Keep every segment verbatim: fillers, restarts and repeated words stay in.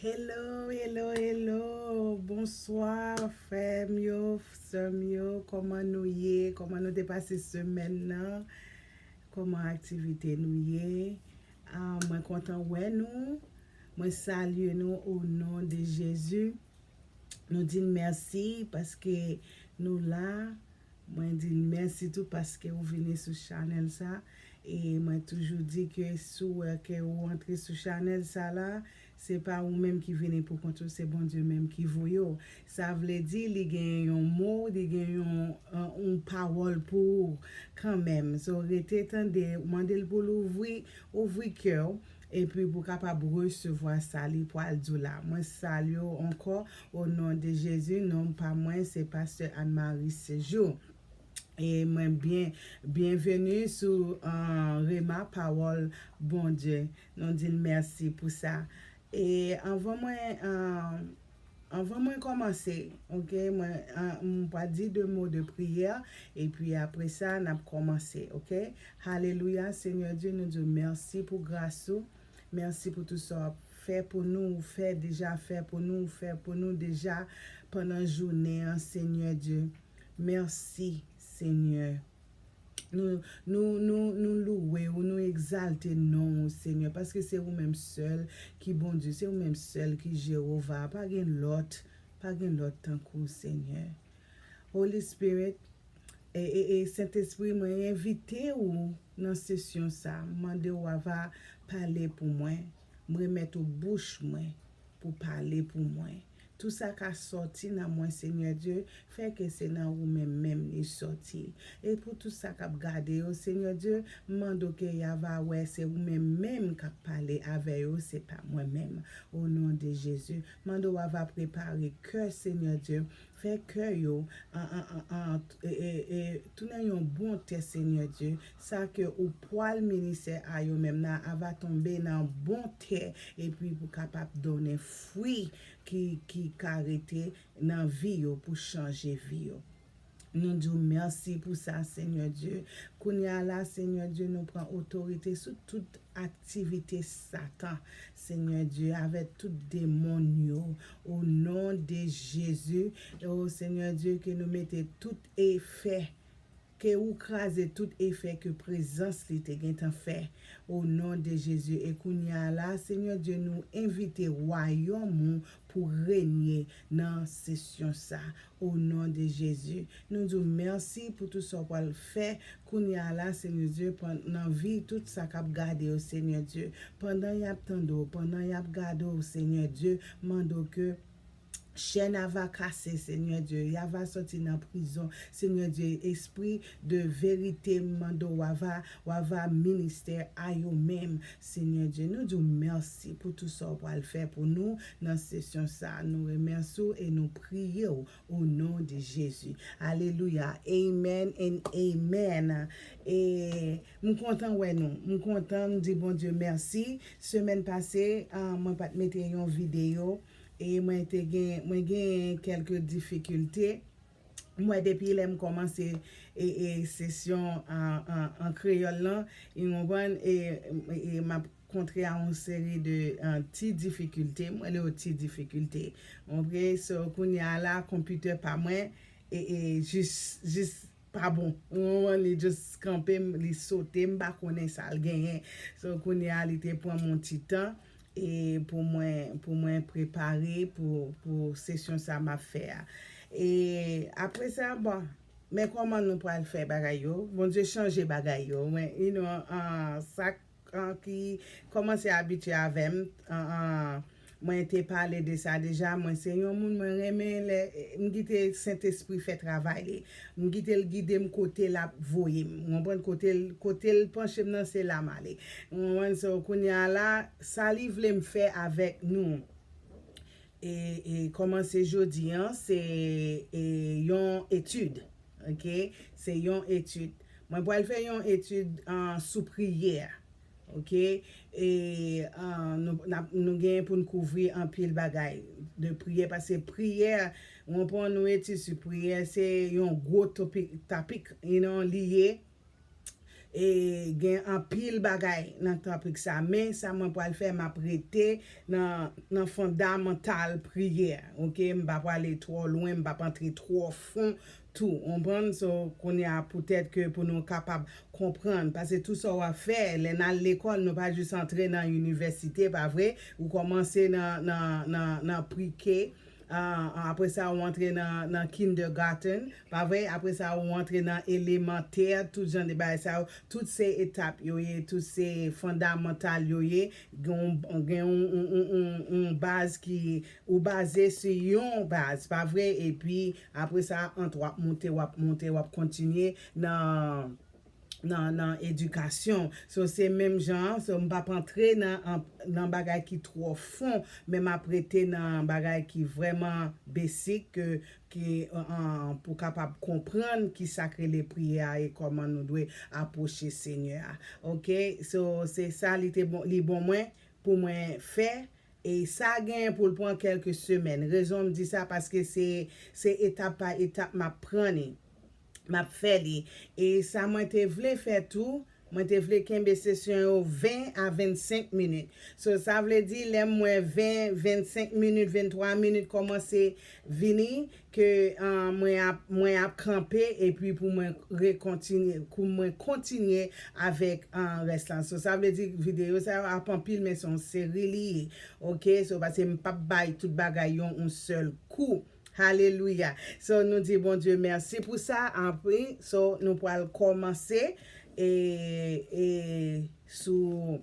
Hello, hello, hello. Bonswa, frè m yo, sè m yo. Kòman nou ye? Kòman nou te pase semèn nan? Kòman aktivite nou ye? Ah, mwen kontan wè nou. Mwen salye nou o non de Jezi. Nou di l mèsi paske nou la. Mwen di l mèsi tou paske ou vini sou chanèl sa. E mwen toujou di ke si w wè ke ou antre sou chanèl sa la, se pa ou menm ki vini pou kont ou, se Bondye menm ki voye w. Sa vle di, li gen yon mo, li gen yon, yon pawòl pou ou kanmenm. So, rete tande, mande l pou l ouvri, ouvri kè w, epi pou w kapab resevwa sa li pral di w la. Mwen salye w ankò, o non de Jezi, non pa mwen, se pastè Anne Marie Séjour. E mwen byen, byenveni sou uh, Rema Pawòl Bondye. Nou di l mèsi pou sa. E anvan mwen, uh, anvan mwen kòmanse, ok, mwen uh, m pral di de mo de priyè, epi apre sa, n ap kòmanse, ok? Alelouya, Senyè Dye, nou di w mèsi pou gras ou. Mèsi pou tou sa w ap fè pou nou, ou fè deja fè pou nou, ou fè pou nou deja pandan jounen an, Senyè Dye. Mèsi, Senyè. Nou, nou, nou, nou louwe ou, nou egzalte non ou, Senyè, paske se ou menm sèl ki Bondye, se ou menm sèl ki Jewova, pa gen lòt, pa gen lòt tankou w, Senyè. Holy Spirit, e, e, e Sentespri, mwen envite ou nan sesyon sa, m mande w ava pale pou mwen, m remèt ou bouch mwen pou pale pou mwen. Tou sa ka sòti nan mwen, Senyè Dye, fè ke se nan ou menm menm li sòti. E pou tou sa k ap gade yo, Senyè Dye, m mande w ke y ava wè se ou menm menm k ap pale avè yo, se pa mwen menm. O non de Jezi, mande w ava prepare kè, Senyè Dye, fè kè yo an, an, an, an, e, e, e, tounen yon bon tè, Senyè Dye, sa ke ou pral ministè a yo menm nan ava tonbe nan bon tè, epi pou kapab donnen fwi ki, ki ka rete nan vi yo, pou chanje vi yo. Nou di w mèsi pou sa, Senyè Dye. Kounye a la, Senyè Dye, nou pran otorite sou tout aktivite Satan, Senyè Dye, avèk tout demon yo, o non de Jezi. O Senyè Dye, ke nou mete tout efè, ke ou kraze tout efè ke prezans li te gentan fè, o non de Jezi. E kounye a la, Senyè Dye, nou envite wayòm ou pou renye nan sesyon sa, o non de Jezi. Nou di w mèsi pou tou sa w pral fè kounye a la, Senyè Dye, nan vi tout sa k ap gade yo, Senyè Dye. Pandan y ap tande w, pandan y ap gade w, Senyè Dye, mande w ke chèn ava kase, Senyè Dye. Y ava sòti nan prizon, Senyè Dye. Espri de verite, m mande w ava, w ava ministè a yo menm, Senyè Dye. Nou di w mèsi pou tou sa w pral fè pou nou nan sesyon sa. Nou remèsye w e nou priye w o non de Jezi. Alelouya. Amen and amen. E m kontan wè nou. M kontan, m di Bondye mèsi. Semèn pase, ah, mwen pa t mete yon videyo. E mwen te gen, mwen gen kèlke difikilte. M wè depi lè m kòmanse e, e sesyon an, an, an kreyòl lan, ou konprann, e, e m ap kontre a yon seri de, ah, ti difikilte, m rele yo ti difikilte. Ou konprann? So, kounye a la, konpitè pa mwen, e, e jis, jis pa bon. Ou konprann? Li jis kanpe m, li sote, m pa konnen sa l genyen. So, kounye a, li te pran m yon ti tan, e pou mwen, pou mwen prepare pou, pou sesyon sa m ap fè a. E apre sa, bon, men kòman nou pral fè bagay yo? Bondye chanje bagay yo. Mwen, you know, ah, sa k, ah, ki kòmanse abitye avè m, ah, ah, mwen te pale de sa deja. Mwen se yon moun, mwen renmen lè, eh, m kite Sentespri fè travay li. M kite l gide m kote l ap voye m. Ou konprann? Kote l, kote l panche m nan, se la m ale. Ou konprann? So, kounye a la, sa li vle m fè avèk nou. E, e kòmanse jodi an, se, e, yon etid. Ok? Se yon etid. Mwen pral fè yon etid, ah, sou priyè. Ok? E, ah, nou, n ap, nou gen pou n kouvri anpil bagay de priyè, paske priyè, ou konprann, yon etid sou priyè, se yon gwo topik, topik, you know, li ye. E gen anpil bagay nan topik sa, men sa mwen pral fè, m ap rete nan, nan fondamantal priyè, oke? M pa prale twò lwen, m p ap antre twò fon tou, konprann? So, kounye a, poutèt ke pou nou kapab konprann, paske tou sa w ap fè, lè n al lekòl, nou pa jis antre nan inivèsite, pa vre? Ou kòmanse nan, nan, nan, nan pre-K, ah, apre sa, ou antre nan, nan kindergarten, pa vre? Apre sa, ou antre nan elemantè, tout jan de bagay sa yo. Tout se etap yo ye, tout se fondamantal yo ye. Gen yon, gen yon, yon, yon, yon, yon baz ki, ou baze sou yon baz, pa vre? Epi, apre sa, ant w ap monte, w ap monte, w ap kontinye nan, nan, nan edikasyon. So, se menm jan an, so, m p ap antre nan, an, nan bagay ki twò fon, men m ap rete nan bagay ki vrèman besik, ke, ke, an, an, pou kapab konprann ki sa k rele priyè a e kòman nou dwe apwoche Senyè a. Oke? So, se sa li te bon, li bon mwen pou mwen fè. E sa genyen pou l pran kèlke semèn. Rezon m di sa, paske se, se etap pa etap m ap pran li. M ap fè li. E sa mwen te vle fè tou, mwen te vle kenbe sesyon yo ven a vennsenk minit. So, sa vle di, lè m wè ven, vennsenk minit, venntwa minit kòmanse vini, ke, ah, mwen ap, mwen ap kanpe, epi pou mwen rekontinye, pou mwen kontinye avèk, ah, rès la. So, sa vle di, videyo sa yo ap anpil, men se yon seri li ye. Oke? So, paske m p ap bay tout bagay yon, yon sèl kou. Alelouya. So, nou di Bondye mèsi pou sa. Anpil. So, nou pral kòmanse e, e sou,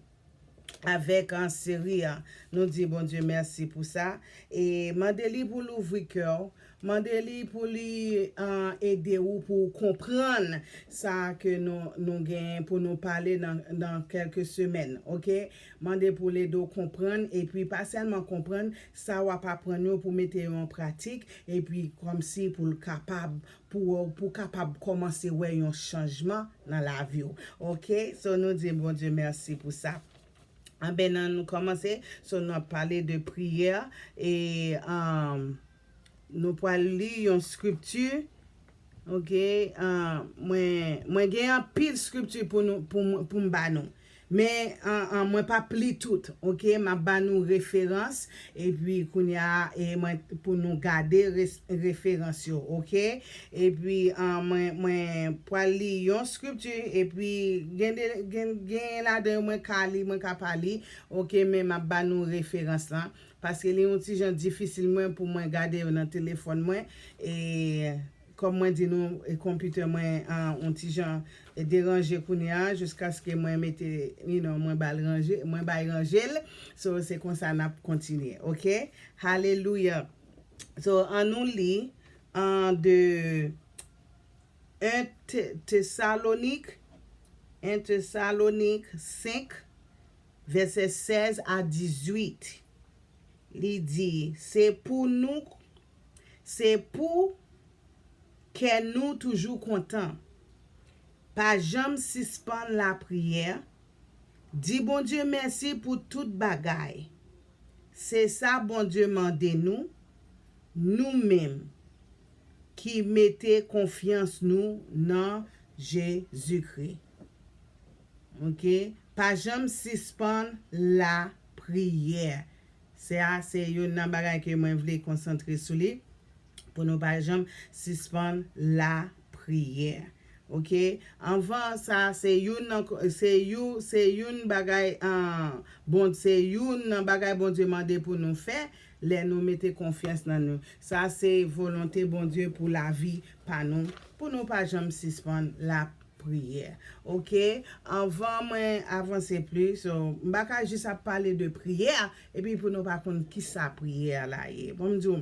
avèk, ah, seri a. Nou di Bondye mèsi pou sa. E mande li pou l ouvri kè w. Mande li pou li, ah, ede ou pou w konprann sa ke nou, nou gen pou nou pale nan, nan kèlke semèn, oke? Mande pou l ede w konprann, epi pa sèlman konprann, sa w ap aprann yo pou mete yo an pratik, epi kòmsi pou l kapab, pou, pou kapab kòmanse wè yon chanjman nan lavi w. Oke? So, nou di Bondye mèsi pou sa. Anben, nan nou kòmanse, so, nou ap pale de priyè, e, um, nou pral li yon skripti. Oke? Ah, mwen, mwen gen anpil skripti pou nou, pou, mwen- pou m ba nou. Men, ah, ah, mwen p ap li tout, oke? M ap ba nou referans, epi kounye a, e mwen, pou nou gade res- referans yo, oke? Epi, ah, mwen, mwen pral li yon skripti, epi gen de, gen, gen ladan yo mwen ka li, mwen ka pa li, oke? Men m ap ba nou referans lan, paske li yon ti jan difisil mwen pou mwen gade yo nan telefòn mwen, e kòm mwen di nou, e konpitè mwen, ah, yon ti jan, e deranje kounye a, jiskaske mwen mete, you know, mwen ba l ranje, mwen bay ranje l. So, se konsa n ap kontinye, oke? Alelouya. So, an nou li, an de un Te- Tesalonik, un Tesalonik senk, vèsè sèz a dizuit. Li di, se pou nou, se pou kè nou toujou kontan. Pa janm sispann lapriyè. Di Bondye mèsi pou tout bagay. Se sa Bondye mande nou, nou menm ki mete konfyans nou nan Jezikri. Oke? Pa janm sispann lapriyè. Sa se youn nan bagay ke mwen vle konsantre sou li, pou nou pa janm sispann lapriyè. Oke? Anvan sa, se youn nan, se you, se youn bagay, ah, bon, se youn nan bagay Bondye mande pou nou fè lè nou mete konfyans nan nou. Sa se volonte Bondye pou lavi pa nou, pou nou pa janm sispann lapriyè. Oke? Anvan mwen avanse plis, so, m pa ka jis ap pale de priyè, epi pou nou pa konn kisa priyè la ye. Bon, m di w,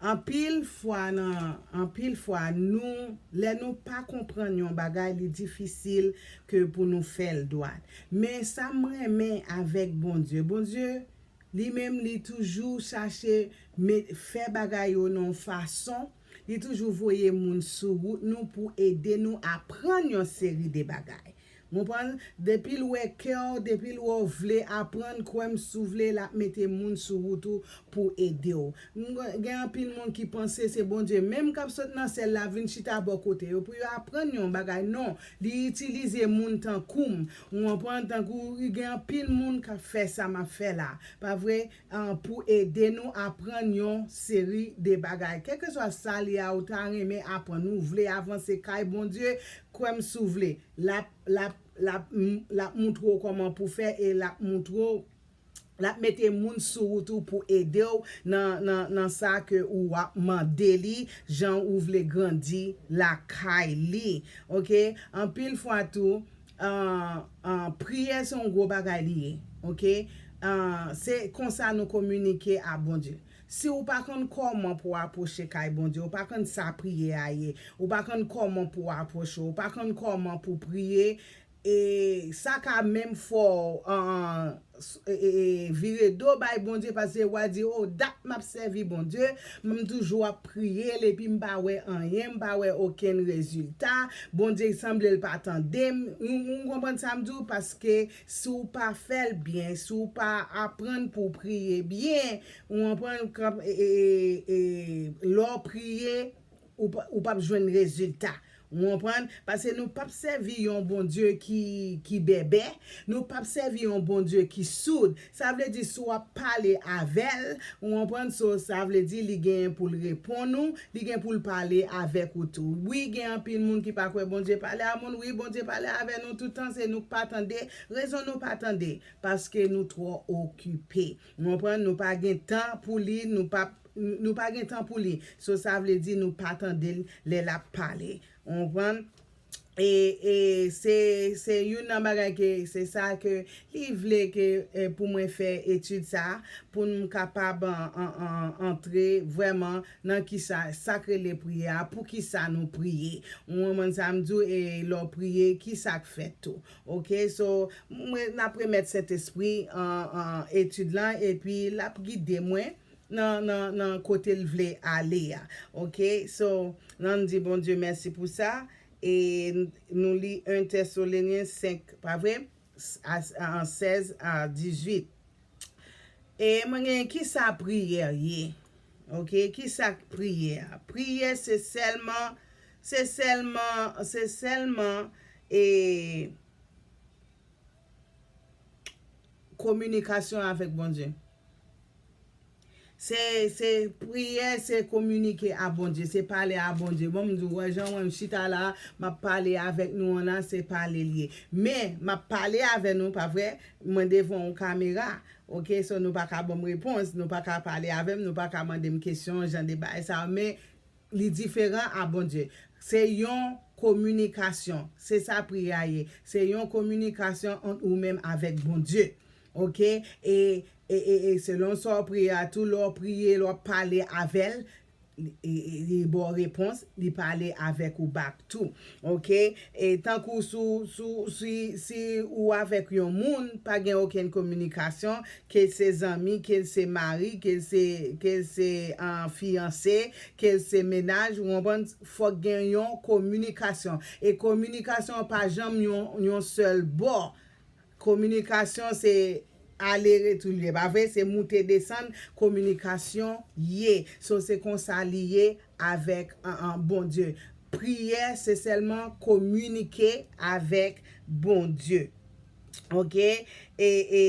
anpil fwa nan, anpil fwa nou, lè nou pa konprann yon bagay, li difisil ke pou nou fè l dwat. Men sa m renmen avèk Bondye, Bondye, li menm, li toujou chache met, fè bagay yo nan yon fason, li toujou voye moun sou wout nou pou ede nou aprann yon seri de bagay. Ou konprann? Depi l wè kè w, depi l wè w vle aprann, kwè m, si w vle, l ap mete moun sou wout ou pou ede w. M gen anpil moun ki panse se Bondye menm k ap sot nan syèl la vin chita bò kote yo pou yo aprann yon bagay. Non, li itilize moun tankou m. Ou konprann? Tankou gen anpil moun k ap fè sa m ap fè la. Pa vre? An, pou ede nou aprann yon seri de bagay. Kèlkeswa sa li a, ou ta renmen aprann, ou vle avanse kay Bondye, kwè m, si w vle, l ap, l ap, l ap, l ap moutre w kòman pou fè e l ap moutre w, l ap mete moun sou wout ou pou ede w nan, nan, nan sa ke ou ap mande li, jan ou vle grandi lakay li. Oke? Anpil fwa tou, ah, ah, priyè se yon gwo bagay li ye. Oke? Ah, se konsa nou kominike a Bondye. Si ou pa konn kòman pou w apwoche kay Bondye, ou pa konn sa priyè a ye, ou pa konn kòman pou w apwoche, ou pa konn kòman pou priye, e sa ka menm fè w, ah, s- e- e- e vire do bay Bondye, paske w a di, "O, dat m ap sèvi Bondye, m toujou ap priye l epi m pa wè anyen, m pa wè okenn rezilta. Bondye sanble l pa tande m." Ou, ou konprann sa m di w? Paske si w pa fè l byen, si w pa aprann pou w priye byen, ou konprann, kan- e- e- e- e- lè w priye, ou p- ou p ap jwenn rezilta. Ou konprann? Paske nou p ap sèvi yon Bondye ki, ki bèbè, nou p ap sèvi yon Bondye ki soud. Sa vle di, si w ap pale avè l, ou konprann, so, sa vle di li genyen pou l reponn ou, li gen pou l pale avèk ou tou. Wi, gen anpil moun ki pa kwè Bondye pale a moun. Wi, Bondye pale avè nou tout tan, se nou k pa tande. Rezon nou pa tande, paske nou twò okipe. Ou konprann? Nou pa gen tan pou li, nou pa, nou pa gen tan pou li. So, sa vle di nou pa tande l lè l ap pale. Ou konprann? E, e se, se youn nan bagay ke, se sa ke li vle ke, eh, pou mwen fè etid sa, pou m kapab an- an- an- antre vrèman nan kisa, sa k rele priyè a, pou kisa nou priye. Ou konprann sa m di w, e lè w priye, kisa k fèt tou. Oke, so, mwen, n ap remèt Sentespri an, an etid lan, epi l ap gide mwen nan, nan, nan kote l vle ale a. Oke, so, n ann di Bondye mèsi pou sa. E n- nou li en Tesalonyen senk, pa vre? S- a- a- sèz a dizuit. E mwen gen kisa priyè ye? Oke, kisa priyè a? Priyè se sèlman, se sèlman, se sèlman, e, kominikasyon avèk Bondye. Se, se priyè, se kominike a Bondye, se pale a Bondye. Bon, m di w, wè, jan mwen m chita la, m ap pale avèk nou an la, se pale l ye. Men, m ap pale avè nou, pa vre? Mwen devan yon kamera. Oke, so nou pa ka ban m repons, nou pa ka pale avè m, nou pa ka mande m kesyon, jan de bagay sa yo. Men, li diferan a Bondye. Se yon kominikasyon. Se sa priyè a ye. Se yon kominikasyon ant ou menm avèk Bondye. Oke? E, e, e, e selon sa w priye a tou, lè w priye, lè w ap pale avè l, li, li, li ba w repons, li pale avèk ou back tou. Oke? E tankou sou, sou, si, si ou avèk yon moun, pa gen okenn kominikasyon, ke l se zanmi, ke l se mari, ke l se, ke l se, ah, fiyanse, ke l se mennaj, ou konprann, fòk gen yon kominikasyon. E kominikasyon an pa janm yon, yon sèl bò. Kominikasyon se ale retou l ye, pa vre? Se moute desann, kominikasyon ye. So, se konsa li ye avèk, an, an, Bondye. Priyè, se sèlman kominike avèk Bondye. Oke? E, e,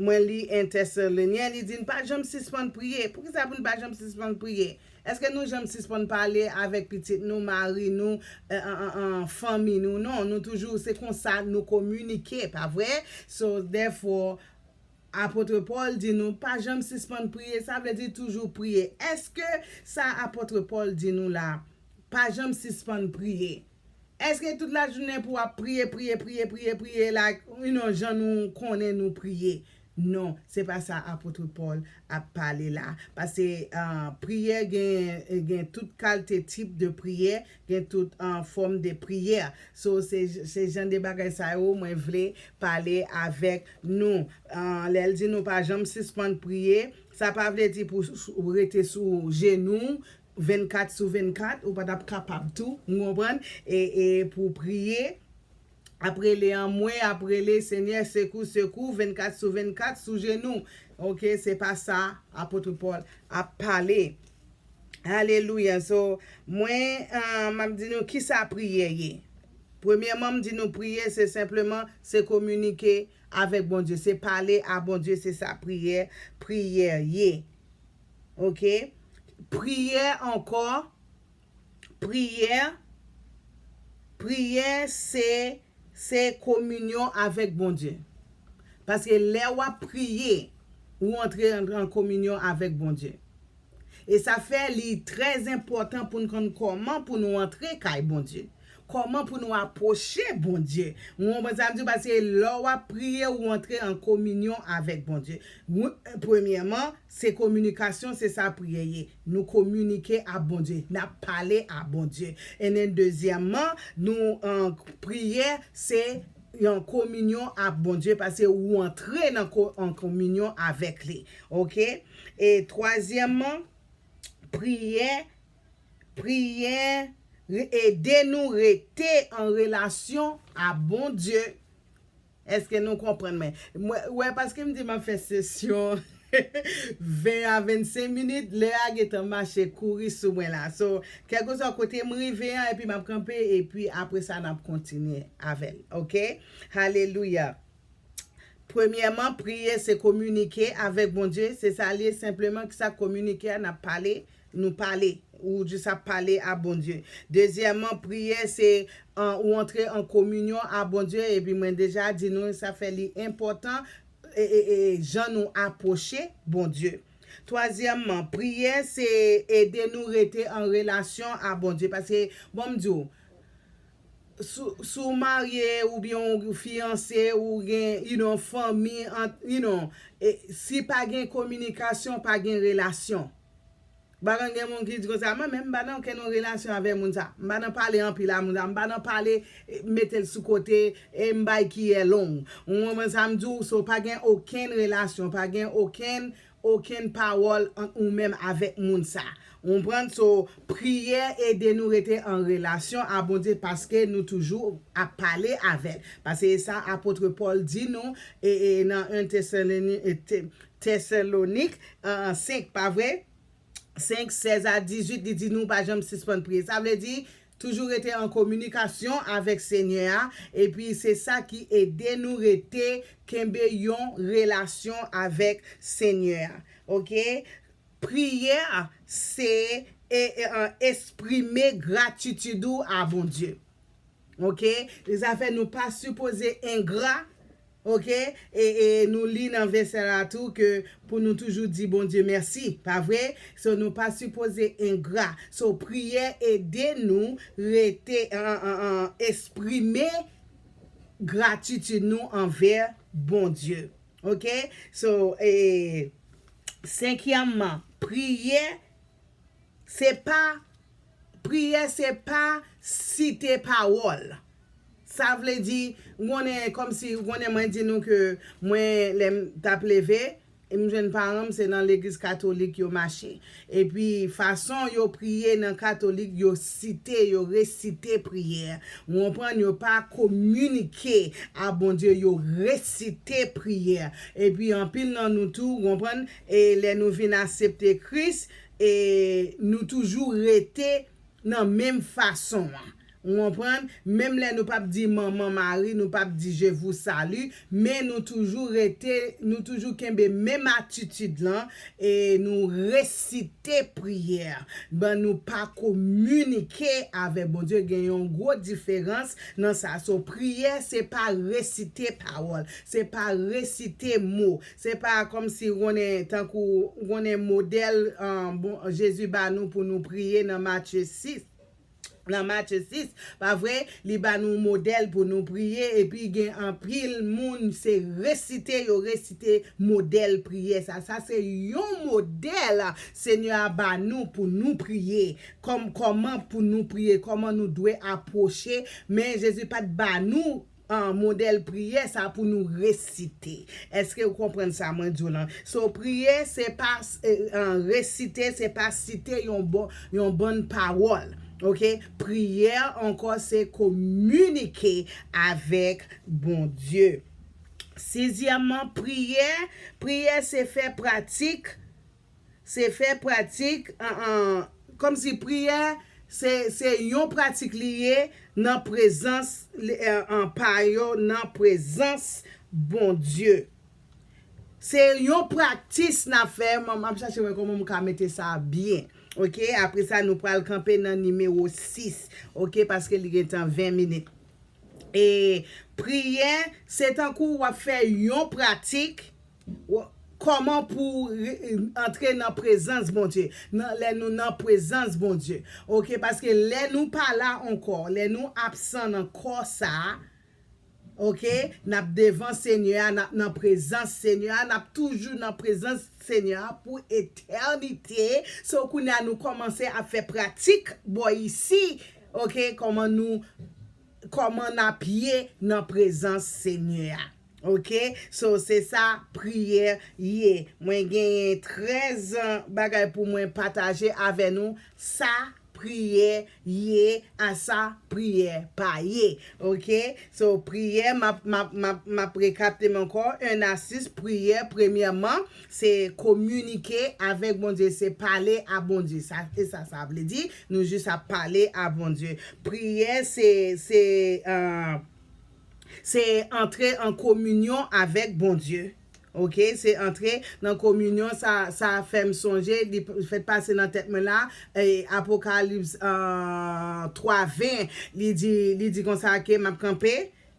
mwen li en Tesalonyen, li di n pa janm sispann priye. Poukisa pou n pa janm sispann priye? Èske nou janm sispann pale avèk pitit nou, mari nou, eh, an, an, an, fanmi nou? Non, nou toujou, se konsa nou kominike, pa vre? So, therefore, apot Pòl di nou, pa janm sispann priye, sa vle di toujou priye. Èske sa apot Pòl di nou la, pa janm sispann priye? Èske tout lajounen pou w ap priye, priye, priye, priye, priye, like, you know, jan nou konnen nou priye? Non, se pa sa apot Pòl ap pale la. Paske, ah, priyè gen, gen tout kalte tip de priyè, gen tout, ah, fòm de priyè. So, se, se jan de bagay sa yo mwen vle pale avèk nou. Ah, lè l di nou pa janm sispann priye, sa pa vle di pou s- ou rete sou jenou, vennkat sou vennkat, ou pa t ap kapab tou, ou konprann? E, e pou priye, ap rele anmwe, ap rele Senyè, sekou, sekou, vennkat sou vennkat, sou jenou. Oke, se pa sa apot Pòl ap pale. Alelouya. So, mwen, uh, m ap di nou ki sa priyè ye. Premyèman, m di nou priyè, se senpleman, se kominike avèk Bondye. Se pale a Bondye, se sa priyè, priyè ye. Oke? Priyè ankò, priyè, priyè se, se kominyon avèk Bondye. Paske lè w ap priye, ou antre an, an kominyon avèk Bondye. E sa fè li trè enpòtan pou n konn kòman pou nou antre kay Bondye. Kòman pou nou apwoche Bondye. Ou konprann sa m di w? Paske lè w ap priye, ou antre an kominyon avèk Bondye. Ou, premyèman, se kominikasyon, se sa priyè ye. Nou kominike a Bondye, n ap pale a Bondye. And then, dezyèmman, nou, uh, priyè, se yon kominyon a Bondye, paske ou antre nan ko, an kominyon avèk li. Oke? E twazyèmman, priyè, priyè, re, ede nou rete an relasyon a Bondye. Èske nou konprann mwen? Mwen, wè, paske m di m ap fè sesyon ven a vennsenk minit, lè a gentan mache kouri sou mwen la. So, kèlkeswa kote m rive an, epi m ap kanpe, epi apre sa, n ap kontinye avè l. Oke? Alelouya. Premyèman, priye se kominike avèk Bondye. Se sa l ye, senpleman, ki sa kominike a, n ap pale, nou pale. Ou jis ap pale a Bondye. Dezyèmman, priyè se, an, ou antre an kominyon a Bondye. Epi mwen deja di nou, sa fè li enpòtan, e, e, e, jan nou apwoche Bondye. Twazyèmman, priyè se ede nou rete an relasyon a Bondye. Paske, bon, m di w, si, si w marye oubyen w fiyanse, ou gen, you know, fanmi, ant, you know, e, si pa gen kominikasyon, pa gen relasyon. Ba gen, gen moun ki di konsa, mwen menm m pa nan okenn relasyon avè moun sa. M pa nan pale anpil a moun sa. M pa nan pale, e, mete l sou kote, e m bay kiyè long. Ou konprann sa m di w? So, pa gen okenn relasyon, pa gen okenn, okenn pawòl ant ou menm avèk moun sa. Ou konprann? So, priyè ede nou rete an relasyon a Bondye paske nou toujou ap pale avè l. Paske e sa apot Pòl di nou, e, e nan en Tesaloni, e, Te, Tesalonik, e, senk, pa vre? Senk, sèz a dizuit, li di nou pa janm sispann priye. Sa vle di, toujou rete an kominikasyon avèk Senyè a, epi se sa ki ede nou rete kenbe yon relasyon avèk Senyè a. Oke? Priyè se, e, e, an, eksprime gratitid ou a Bondye. Oke? E sa fè nou pa sipoze engra. Oke? E, e nou li nan vèsè la tou ke pou nou toujou di Bondye mèsi, pa vre? So, nou pa sipoze engra. So, priyè ede nou rete, an, an, an, eksprime gratitid nou anvè Bondye. Oke? So, e, senkyèmman, priyè, se pa, priyè se pa site pawòl. Sa vle di, ou konnen, kòmsi, ou konnen mwen di nou ke mwen, lè m t ap leve, e m jwenn paran m, se nan legliz katolik yo mache. Epi, fason yo priye nan katolik, yo site, yo resite priyè. Ou konprann? Yo pa kominike a Bondye, yo resite priyè. Epi, anpil nan nou tou, ou konprann? E lè nou vin aksepte Kris, e nou toujou rete nan menm fason an. Ou konprann? Menm lè nou p ap di Manman Mari, nou p ap di Je vous salue, men nou toujou rete, nou toujou kenbe menm atitid lan, e nou resite priyè. Ban nou pa kominike avè Bondye, gen yon gwo diferans nan sa. So, priyè, se pa resite pawòl, se pa resite mo, se pa kòmsi ou konnen, tankou ou konnen modèl, ah, bon, Jezi ba nou pou nou priye nan Matye sis. Nan Matye sis, pa vre, li ba nou modèl pou nou priye, epi gen anpil moun, se resite, yo resite modèl priyè sa. Sa se yon modèl Senyè a ba nou pou nou priye. Kòm, kòman pou nou priye, kòman nou dwe apwoche, men Jezi pa t ba nou, ah, modèl priyè sa pou nou resite. Èske ou konprann sa mwen di w lan? So, priyè, se pa, eh, ah, resite, se pa site yon bon, yon bann pawòl. Ok, priyè ankò se kominike avèk Bondye. Sizyèmman, priyè, priyè se fè pratik, se fè pratik, an, an, kòmsi priyè se, se yon pratik li ye nan prezans, li, an, an, pa yo, nan prezans Bondye. Se yon praktis n ap fè, m ap chache wè kòman m ka mete sa byen. Ok, apre sa, nou pral kanpe nan nimewo sis. Ok, paske li gentan ven minit. E priyè, se tankou w ap fè yon pratik, w-, kòman pou re-, antre nan prezans Bondye, nan, lè nou nan prezans Bondye. Ok, paske lè nou pa la ankò, lè nou absan nan kò sa a, ok, n ap devan Senyè a, n ap nan prezans Senyè a, n ap toujou nan prezans Senyè a pou etènite. So, kounye a nou kòmanse ap fè pratik bò isi, ok, kòman nou, kòman n ap ye nan prezans Senyè a. Ok, so se sa priyè ye. Mwen genyen trèz bagay pou mwen pataje avè nou. Sa priyè ye, a sa priyè pa ye. Ok, so priyè, m ap, m ap, m ap, m ap rekapte m ankò. En a sis, priyè, premyèman, se kominike avèk Bondye, se pale a Bondye. Sa, e sa, sa vle di, nou jis ap pale a Bondye. Priyè, se, se, euh, se antre an kominyon avèk Bondye. Ok, se antre nan kominyon, sa, sa fè m sonje, li p-, fèt pase nan tèt mwen la, e, Apokalips, euh, twa ven, li di, li di konsa ke m ap kanpe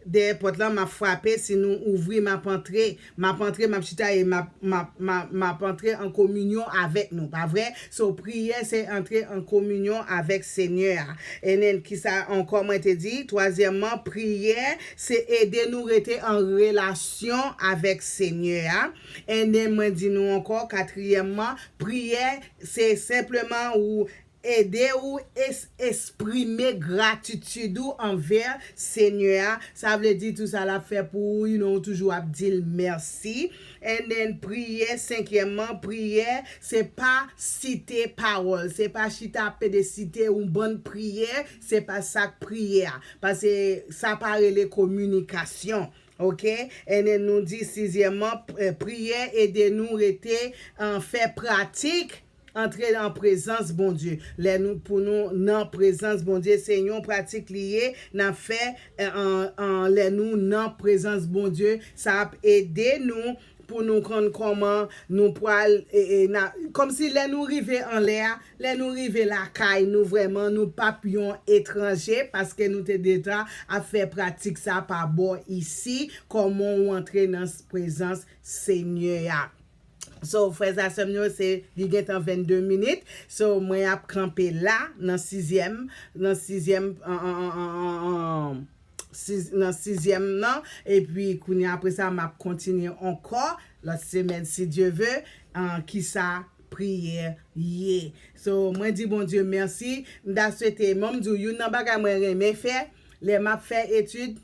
dèyè pòt la, m ap frape, si nou ouvri, m ap antre, m ap antre, m ap chita e m ap, m ap, m ap, m ap antre an kominyon avèk nou, pa vre? So, priyè se antre an kominyon avèk Senyè a. And then, kisa ankò mwen te di? Twazyèmman, priyè se ede nou rete an relasyon avèk Senyè a. And then, mwen di nou ankò, katriyèmman, priyè se senpleman ou ede ou es-, eksprime gratitid ou anvè Senyè a. Sa vle di tou sa l ap fè pou ou, you know, ou toujou ap di l mèsi. And then, priyè, senkyèmman, priyè, se pa site pawòl, se pa chita ap pede site yon bann priyè, se pa sa k priyè a. Paske sa pa rele kominikasyon. Ok? And then, nou di sizyèmman, p-, eh, priyè ede nou rete, eh, fè pratik antre an prezans Bondye. Lè nou, pou nou nan prezans Bondye, se yon pratik li ye, n ap fè, eh, an, an, lè nou nan prezans Bondye, sa ap ede nou pou nou konn kòman nou pral, e, e, na, kòmsi lè nou rive anlè a, lè nou rive lakay nou vrèman, nou p ap yon etranje, paske nou te deja ap fè pratik sa pa bò isi, kòman w antre nan prezans Senyè a. So, frè a sè m yo, se, li gentan vennde minit. So, mwen ap kanpe la, nan sizyèm, nan sizyèm, an, an, an, an, an, an, siz-, nan sizyèm nan, epi kounye a, apre sa, m ap kontinye ankò, lòt semèn, si Dye ve, an, kisa priyè ye. So, mwen di Bondye mèsi, m ta swete, mwen m di w, youn nan bagay mwen renmen fè, lè m ap fè etid,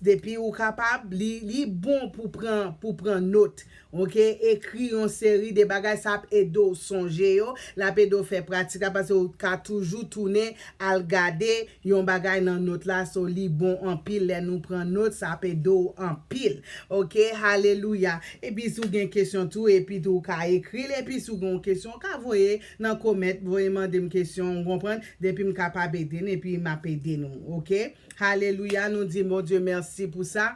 depi ou kapab, li, li bon pou pran, pou pran nòt, ok? Ekri yon seri de bagay, sa ap ede w sonje yo, l ap ede w fè pratik la, paske ou ka toujou tounen al gade yon bagay nan nòt la, so li bon anpil lè nou pran nòt, sa ap ede w anpil, ok? Alelouya! Epi si w gen kesyon tou, epi tou ou ka ekri l, epi si w gen yon kesyon, ou ka voye nan kòmantè, voye mande m kesyon, ou konprann? Depi m kapab ede n, epi m ap ede nou, ok? Alelouya, nou di Bondye mèsi pou sa.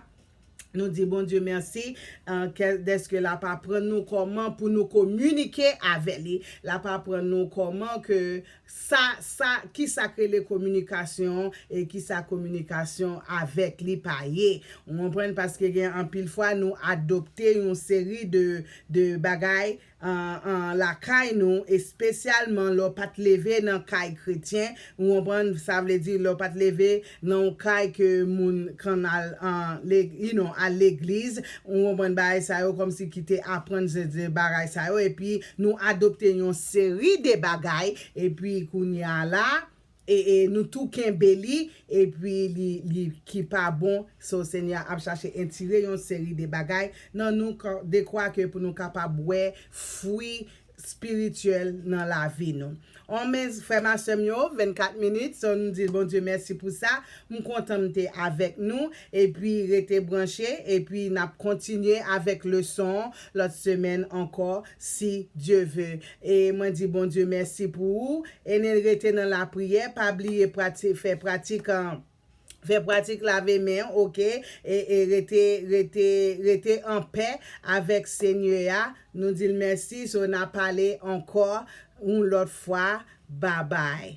Nou di Bondye mèsi, eh, ke, dèske l ap aprann nou kòman pou nou kominike avè li. L ap aprann nou kòman ke sa, sa, kisa k rele kominikasyon e kisa kominikasyon avèk li pa ye. Ou konprann? Paske gen anpil fwa nou adopte yon seri de, de bagay an, an lakay nou, espesyalman lè w pa t leve nan kay kretyen, ou konprann, sa vle di lè w pa t leve nan yon kay ke moun konn al, an, le-, you know, al legliz, ou konprann bagay sa yo, kòmsi ki te aprann se, se bagay sa yo, epi nou adopte yon seri de bagay, epi kounye a la, e, e nou tou kenbe li, epi li, li ki pa bon. So, Senyè a ap chache etire yon seri de bagay nan nou, kò-, dekwa ke pou nou kapab wè fwi, espirityèl nan lavi nou. Anmen, frè m a sè m yo, vennkat minit, so nou di Bondye mèsi pou sa. M kontan m te avèk nou, epi rete branche, epi n ap kontinye avèk leson lòt semèn ankò, si Dye ve. E mwen di Bondye mèsi pou ou, e n rete nan lapriyè, pa bliye prati, fè pratik an. Fè pratik lave men, oke? E, e rete, rete, rete an pè avèk Senyè a. Nou di l mèsi, so n a pale ankò yon lòt fwa. Babay.